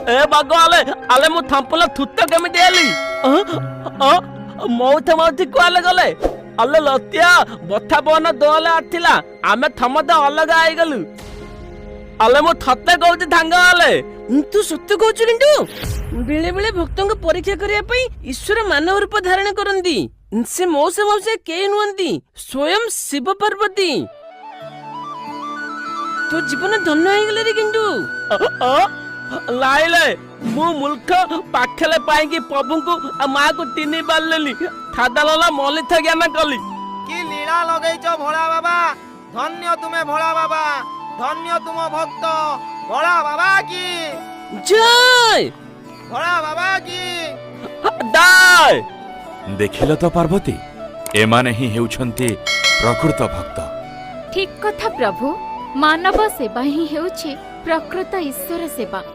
ଏ ବାଗ, ଆଲେ ଆଲେ, ମୁଁ ଥାମ୍ପଲା ଥୁତ କେମିତି ହେଲି? ମଉଥ ମାଉଥି କୁଆଲେ ଗଲେ? ଆଲେ ଲତିଆ, ବଥା ବନ ଦୋହଲେ ଆଥିଲା, ଆମେ ଥମତେ ଅଲଗା ହେଇଗଲୁ। ଆଲେ ମୁଁ ଥତେ କହୁଛି ଧାଙ୍ଗ ଆଲେ। ତୁ ସତ୍ୟ କହୁଛୁ, କିନ୍ତୁ ବେଳେ ବେଳେ ଭକ୍ତଙ୍କୁ ପରୀକ୍ଷା କରିବା ପାଇଁ ଈଶ୍ୱର ମାନବ ରୂପ ଧାରଣ କରନ୍ତି। ସେ ମଉସା ମାଉସୀ କେହି ନୁହନ୍ତି, ସ୍ୱୟଂ ଶିବ ପାର୍ବତୀ। ତୋ ଜୀବନ ଧନ୍ୟ ହେଇଗଲେ ରେ କିନ୍ତୁ। ଲାଇଲେ, ମୁଁ ମୂର୍ଖ ପାଖରେ ପାଇକି ପ୍ରଭୁଙ୍କୁ ଆଉ ମାକୁ ତିନି ପାରିଲେନି, ଥାଦାଲା ମଲିଥ ଜ୍ଞାନ କଲି। କି ଲୀଳା ଲଗେଇଛ ଭୋଳା ବାବା! ଧନ୍ୟ ତୁମେ ଭୋଳା ବାବା, ଧନ୍ୟ ତୁମ ଭକ୍ତ। ଭୋଳା ବାବା କି ଜୟ! ଭୋଳା ବାବା କି ଦାୟ! ଦେଖିଲ ତ ପାର୍ବତୀ, ଏମାନେ ହିଁ ହେଉଛନ୍ତି ପ୍ରକୃତ ଭକ୍ତ। ଠିକ କଥା ପ୍ରଭୁ, ମାନବ ସେବା ହିଁ ହେଉଛି ପ୍ରକୃତ ଈଶ୍ୱର ସେବା।